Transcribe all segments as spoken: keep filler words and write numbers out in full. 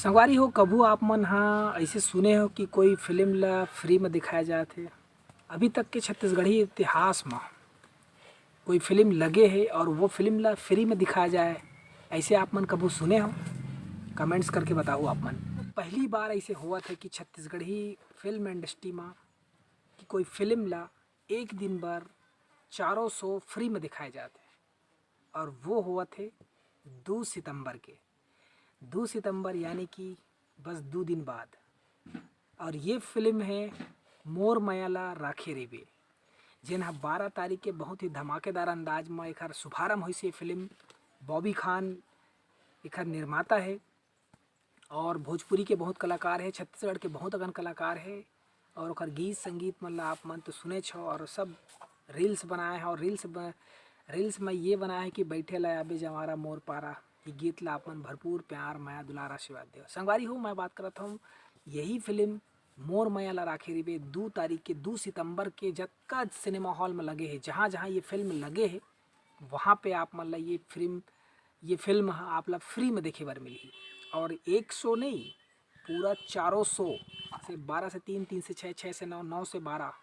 संगवारी हो, कभू आप मन ह ऐसे सुने हो कि कोई फिल्म ला फ्री में दिखाया जात हे? अभी तक के छत्तीसगढ़ी इतिहास म कोई फिल्म लगे हे और वो फिल्म ला फ्री में दिखाया जाए, ऐसे आप मन कभू सुने हो? कमेंट्स करके बताओ आप मन। पहली बार ऐसे होवत हे कि छत्तीसगढ़ी फिल्म इंडस्ट्री म कि कोई फिल्म ला एक दिन बर चारों शो फ्री में दिखाए जात हे और वो होवत हे दू सितंबर के। दू सितंबर यानी कि बस दू दिन बाद। और ये फिल्म हे मोर मया ला राखे रेबे, जेन ह बारह तारीख के बहुत ही धमाकेदार अंदाज म एखर शुभारंभ होइस। ये फिल्म बॉबी खान एखर निर्माता हे और भोजपुरी के बहुत कलाकार हे, छत्तीसगढ़ के बहुत अकन कलाकार हे और ओखर गीत संगीत मन ला आप मन तो सुनेच हो और सब रील्स बनाए हे और रील्स ब-, रील्स में ये बनाए हे कि बैठे ला आबे जंवारा मोर पारा। ये गीत ला आप मन भरपूर प्यार, मया, दुलार, आशीर्वाद देव। संगवारी हो, मैं बात करत हूँ यही फिल्म मोर मया ला राखे रिबे दू तारीख के, दू सितंबर के जतका सिनेमा हॉल में लगे हे, जहाँ जहाँ ये फिल्म लगे हे, वहाँ पे आप मन ला ये फिल्म, ये फिल्म ह आप ला फ्री में देखे बर मिलही। और एक शो नहीं, पूरा चारों शो से बारह से तीन, तीन से छः, छः से नौ, नौ से बारह,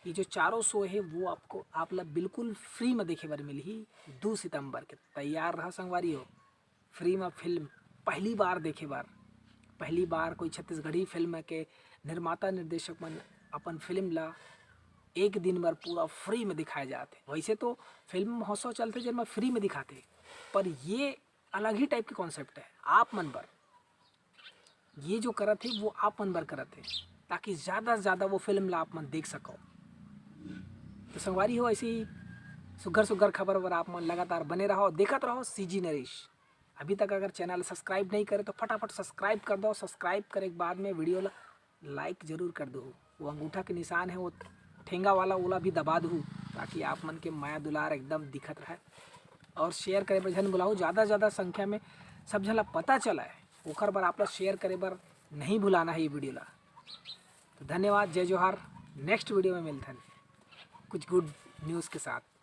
ये जो चारों शो हे वो आपको, आप ला बिल्कुल फ्री में देखे बर मिलही दू सितंबर के। तैयार रहा संगवारी हो, फ्री में फिल्म पहली बार देखे बर, पहली बार कोई छत्तीसगढ़ी फिल्म के निर्माता निर्देशक मन अपन फिल्म ला एक दिन बर पूरा फ्री में दिखाए जात हे। वैसे तो फिल्म महोत्सव चलथे जेन में फ्री में दिखाथे, पर ये अलग ही टाइप के कॉन्सेप्ट हे आप मन बर। ये जो करत हे वो आप मन बर करत हे, ताकि ज़्यादा से ज़्यादा वो फिल्म ला आप मन देख सको। तो संगवारी हो, ऐसे ही सुग्घर सुग्घर खबर बर आप मन लगातार बने रहो, देखत रहो सीजी नरेश। अभी तक अगर चैनल सब्सक्राइब नहीं करे तो फटाफट सब्सक्राइब कर दो। सब्सक्राइब करे के बाद में वीडियो ला लाइक जरूर कर दो। वो अंगूठा के निशान हे, वो ठेंगा वाला, ओला भी दबा दू, ताकि आप मन के मया दुलार एकदम दिखत रहे। और शेयर करे बर झन भुलाहू, ज़्यादा से ज़्यादा संख्या में सब झन ला पता चला हे, ओकर बर आप ला शेयर करे बर नहीं भुलाना हे ये वीडियो ला। तो धन्यवाद, जय जोहार। नेक्स्ट वीडियो में मिलथन कुछ गुड न्यूज़ के साथ।